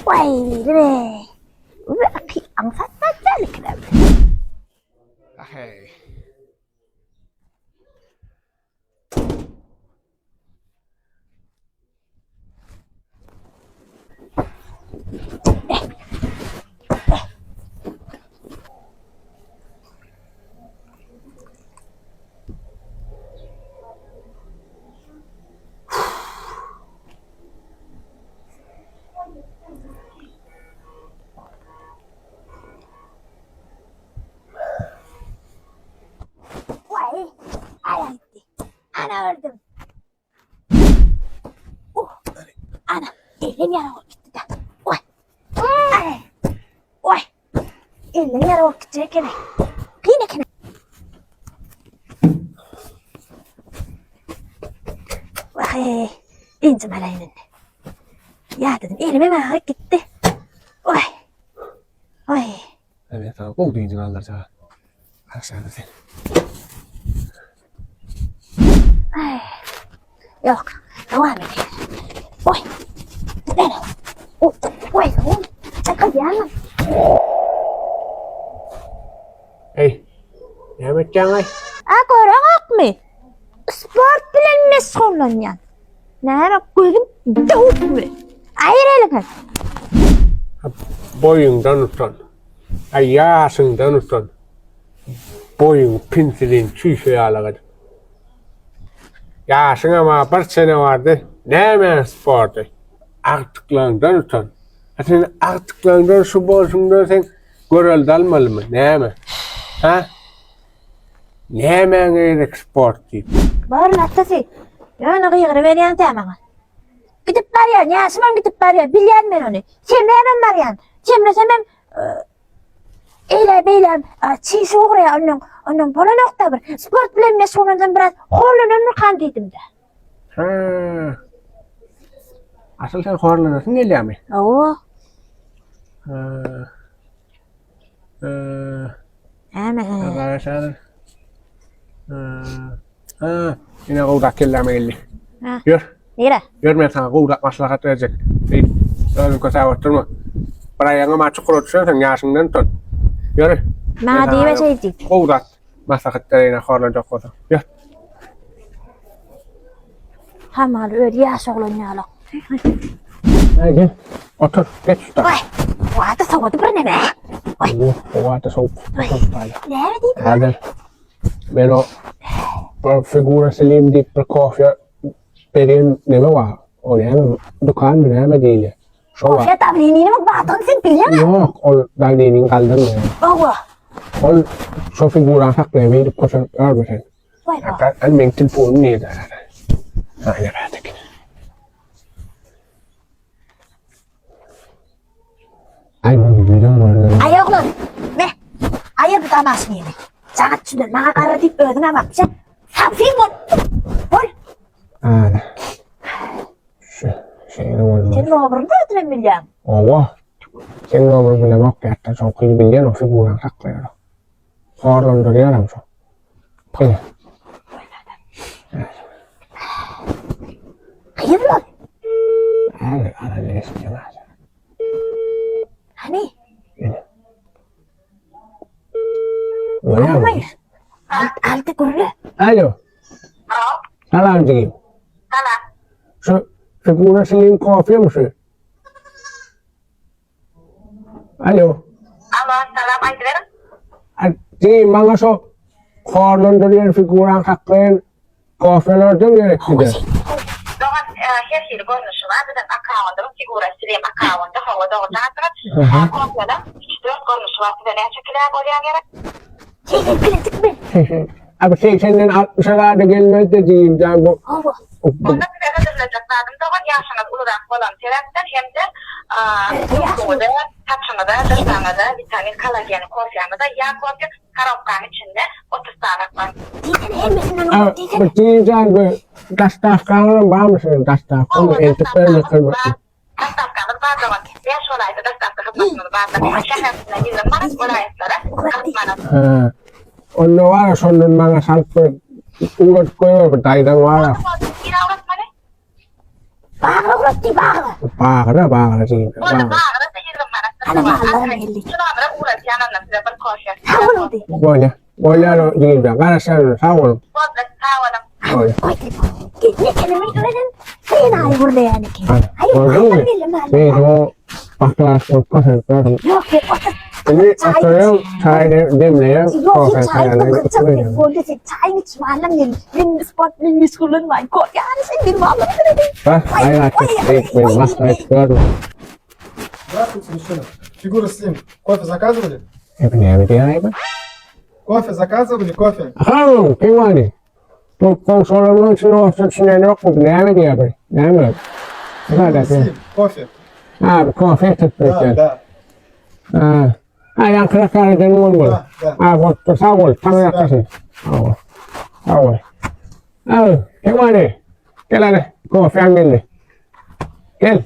Waý, be. Waki aňsat zat däl eken. Ahey. Waý, aýak gitdi. Ana öldüm. Uh, ana, elim ýara bolup gitdi-de. Oý. Ay. Oý. Elim ýara bolup gitjek ekeni. Kyn ekeni. Waý, injim alaýyn indi. Ýa dedim, elim hem agyryp gitdi. Oý. Oý. Evet, sana gowy dynjyňy aldyrjak. Aşağıda sen. Ay. Ýok, dowam edýär. Oý. Gidene. Oý, oý, oý. Çakylýarmy? Eý. Näme etýäň aý? A göreňokmy? Sport bilen meşgullanýan. Näme gözüň döwükmi? Aýyr eliňi. Boýuňdan utan. Aý ýaşyňdan utan. Boýuň pinsilin çüýşe ýalak edip. Ýaşyňam-a bir çene bardy. Nämäň sporty? Agtyklaňdan utan. A sen agtyklaňdan şu bolşuňdan sen görelde almalymy? Näme? Ha? Nämäňe gerek sport diýip. Baryn atasy. Ýöne gygyryberýäň tä maňa. Gidip barýan, ýaşymam gidip barýar, bilýän men ony. Semräbem barýan. Semresemem eýle-beýle çişi ugraýar ondan, ondan bolanok-da bir. Sport bilen meşgullansam biraz horlanarmykam diýdim-de. Ha. Asyl sen horlanasyň gelýärmi? Hawa. Ha. Ha. Näme? Garaşadyr. Ha. Ha, ine gowrak kelläme geldi. Ha. Ýör. Nire? Ýör men saňa gowrak maslahat berjek. Eý, özüň kösäp oturma. Bir aýagyňa ma çukura düşersiň, ýaşyňdan utan. Ýör. Maňa diýme şeý diýip. Gowrak maslahat bereýin, horlanjak bolsaň. Ýör. Hamal öz ýaş oglan ýalak. Hä, gel. Otur, geç şu Oý, howa-da sowady bir neme. Oý. Howa-da sowuk. Näme diýdiň? Häzir men o bir figura slim diýip bir kofe berýän neme bar. O näme dükanmy näme diýilýär. Şo bar. Kofe dawleniniň badyny sen bilýäňmi? Ýok, ol dawlenini galdyrmaýar. Hawa. Ol şo figurany saklaýar, beýdip kösenip ýörme sen. Waý ba. Al meň telefonym nirde? Ha, ýerde eken. Ay bu ýüzüm görünür. Aý oglan, me. Aýyr bu damaşnyny. Saňa düşüner, maňa garry diýip özüňe bakça. Samsyk bol. Bol. Ana. Şu şeýle bolmaz. Sen nomerini da ötürem bilýäň. Owa. Sen nomerini bilemok ýatdan şoň gyz bilýän o figurany saklaýar. Horlandyrýaram şo. Ine. Gyz bol. Hadi, ana ne istiyorsun hadi. Hany? Ine. Görýärmi? Alt, alty gürle. Alo. Salam jigim. Salam. Şu figura slim kofemi şu? Alo. Alo, salam aýdyberiň. Diý, maňa şo horlandyrýan figuraň saklaýan kofelerden gerekdi-de. Dogan, her hili görnüşi bar. Biziň akkaundymyz figura slim akkaundy. Hawa, dogry jaňatdyňyz. Kofeniň üç-dört görnüşi bar. Size näçe kile bolýan gerek? 80 kile tikmen. Abi segsenden altmyşa zada gelmezde diýim bu. Hawa. Onda size hödürlejek zadym dogan ýaşyňyz ulurak bolany sebäpden hem-de ýüzüňize, saçyňyza, dyrnagyňyza witamin kollagen kofýamyza ýa kofe korobkanyň içinde 30 sany bar. Diýsene hemmesinden ugur diýsene. Bu diýjan bu dastawkaňyzam barmy siziň dastawka eltip bermek hyzmaty. Dostawkamyz bar dogan. Bäş welaýata dostawka hyzmatymyz bardyr. Şäher içinde 20 manat, welaýatlara 40 manat. Hä. Onda bar şondan maňa salyp bir ugradyp goýber bir daýzaň bar. Nirä ugratmaly? Bagra ugrat diý bagra. Bagra bagra diýim. Boldy bagra. Ana mallarym geldi. Şu nomere ugratýan onda size bir kofe. Sag boluň diý. Bolýar. Bolýar diýildi. Garaşaryn. Sag boluň. Boldy, sag boluň. Bolýar. Goý telefony. Gelin ekenimi özem enaýy gürleýän eken. Aý, Gördüňmi? geldim mallar. Men o baklas bolup kösenip gördüm. Ýok, sen otur. Indi oturýan, çaý demleýän, Ýok, kofe sen çaý taýýarlaýan. içip gyrjak. Boldy, sen çaýyň iç, mallam geldi. Men sport bilen meşgullanmaýyn. Korkýaryn sen benim mallarym bilen. Bas, aýratyn, men basmaýyp gördüm. Здравствуйте, мужчина. Фигура Slim. Кофе заказывали? Näme diýýär bu? Кофе заказывали? Кофе? Haw, Keýwany. Bu goňşularyň içinde orta düşünýän ýok bu. Näme diýýär bu? Näme? Фигура Slim. Кофе. Ha, bu kofe Да, etip да. Ha. Ha, ýaňky kareden bolmaly. Да, да. Ha, bolupdyr, sag bol. Taňry ýalkasyn. Sag bol. Sag bol. Haw, Keýwany. Gel hany, kofäm geldi. Gel.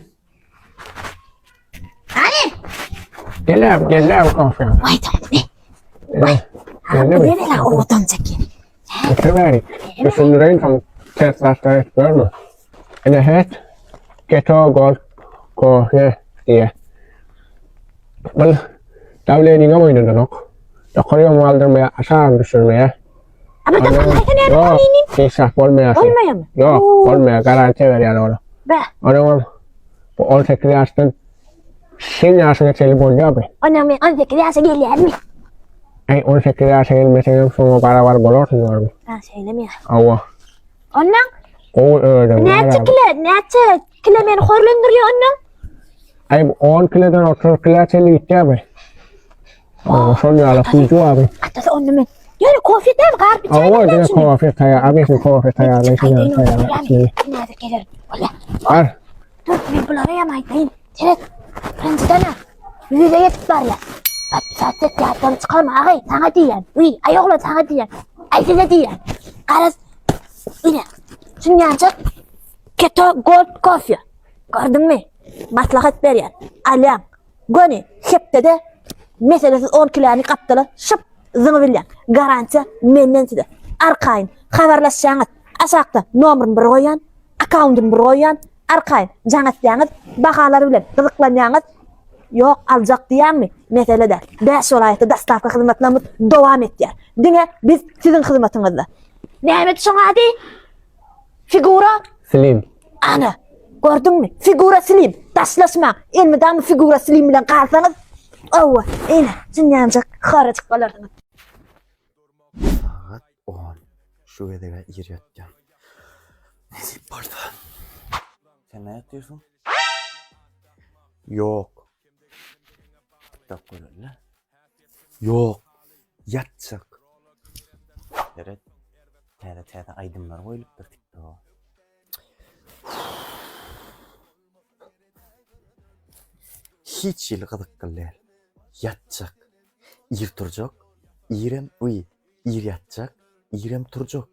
Hany? Gel abi, gel abi kofäm. Waý, tamam. Gel. Geldi mi? Nerede owadan çekýän? Oturyberik. Düşündireýin soň ters zatlar edip görme. Ine het Keto Gold kofe diýe. Bul dawleniňem oýnadanok. Ýokaryam galdyrmaýar, aşagam düşürmeýär. Ama da Ýok, hiç zat bolmaýar. Bolmaýarmy? Ýok, bolmaýar, garantiýa berýär ola. Be. Onuňam bu 18 ýaşdan sen ýaşyňa çenli bolýar bu. Onuň men 18 ýaşa gelýärmi? Eý, 18 ýaşa gelmeseňem şoňa barabar bolarsyň görme. Ha, şeýlemi ýa? Hawa. Ondan Gowy özem. näçe kile, näçe kile meni horlandyrýar ondan? Aý, 10 kileden 30 kile çenli gitýär bu. Hawa, şol ýaly güýji bar bu. Atasy onda men. Ýöne kofe däl, garyp içäýdim. Hawa, diňe kofe taýýar. Abysyň kofe taýýarlaýşy ýaly taýýarlaýşy. Näde geler. Bolýar. Bar. Dur, men bulara hem aýdaýyn. Seret, birinjiden-ä ýüze ýetip barýar. Podpisat et, ýatdan çykarma, agay, saňa diýýän. Wiý, aý oglan, saňa diýýän. Aý size diýýän. Garaz, ine, şunýanjak Keto Gold kofe. Gördüňmi? Maslahat berýän. Alýaň. Göni hepdede meselesiz on kiläni gapdala şyp zyňybilýäň. Garantiýa menden size. Arkaýyn habarlaşýaňyz. Aşakda nomeryny bir goýýan, akkaundyny bir goýýan. Arkaýyn jaň etýäňiz, bahalary bilen gyzyklanýaňyz. Ýok, aljak diýýäňmi? Mesele däl. 5 welaýatda dostawka hyzmatlarymyz dowam etýär. Diňe biz siziň hyzmatyňyzda. Näme şoň ady? Figura? Slim. Ana, gördüňmi? Figura slim. Daşlaşmaň. Elmydama figura slim bilen galsaňyz, hawa, ine, jynýanjak horajyk bolarsyňyz. Sagat 10. Şu gezeg-ä ir ýatýan. Nesip bolsa. Sen näme ýatyrsyň? Ýok. TikTok göreli. Ýok. Ýatjak. Seret. Täze-täze aýdymlar goýlupdyr TikToka. Hiç hili gyzykly däl. Ýatjak. Ir turjak, irem uý, ir ýatjak, irem turjak.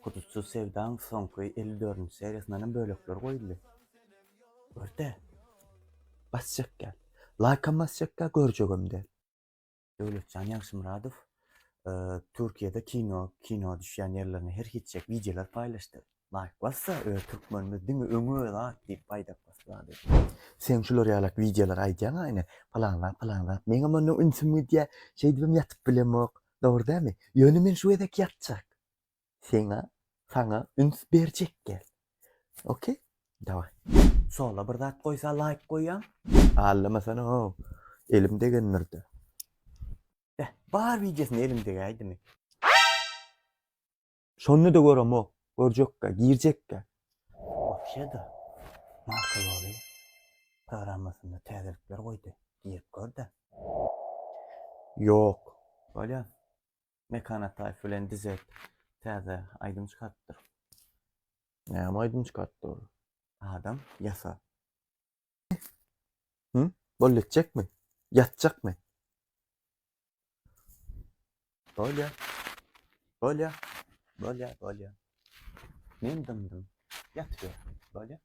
Hudutsyz söwdaň soňky 54-nji seriýasyndan hem bölekler goýuldy. Gör-dä. Basjak däl. Laýkam basjak däl, görjegem däl. Döwletjan Ýagşymyradow Türkiýede kino kino düşýän ýerlerini her hiçjek wideolar paýlaşdy. Laýk bassa öz türkmenimiz diňe öňe zat diýip baýdak basyp zat edýär. Sen şular ýalak wideolar aýdýaňa ine pylan zat pylan zat meňem onda ünsüm gidýär şeýdibem ýatyp bilemok dogry dälmi ýöne men şu gezek ýatjak seňa saňa üns berjek gel ok daway. Sola bir zat goýsa laýk goýýaň. Allamasana how elim degendirde. Beh bar wideosyna elim degäýdimi. Şonda-da göremok. Görjekkä, girjekkä. Wapşe-da Marka ýoly programmasynda täzelikler goýdy. Girip gör-dä. Ýok. Bolýa. Mekan Ataýew bilen Dizet täze aýdym çykarypdyr. Näme aýdym çykarypdyr ol? Adam ýasa. Hı? Boldy etjekmi? Ýatjakmy? Bolýa. Bolýa. Bolýa, bolýa. Men dymdym. Ýatyber. Bolýa.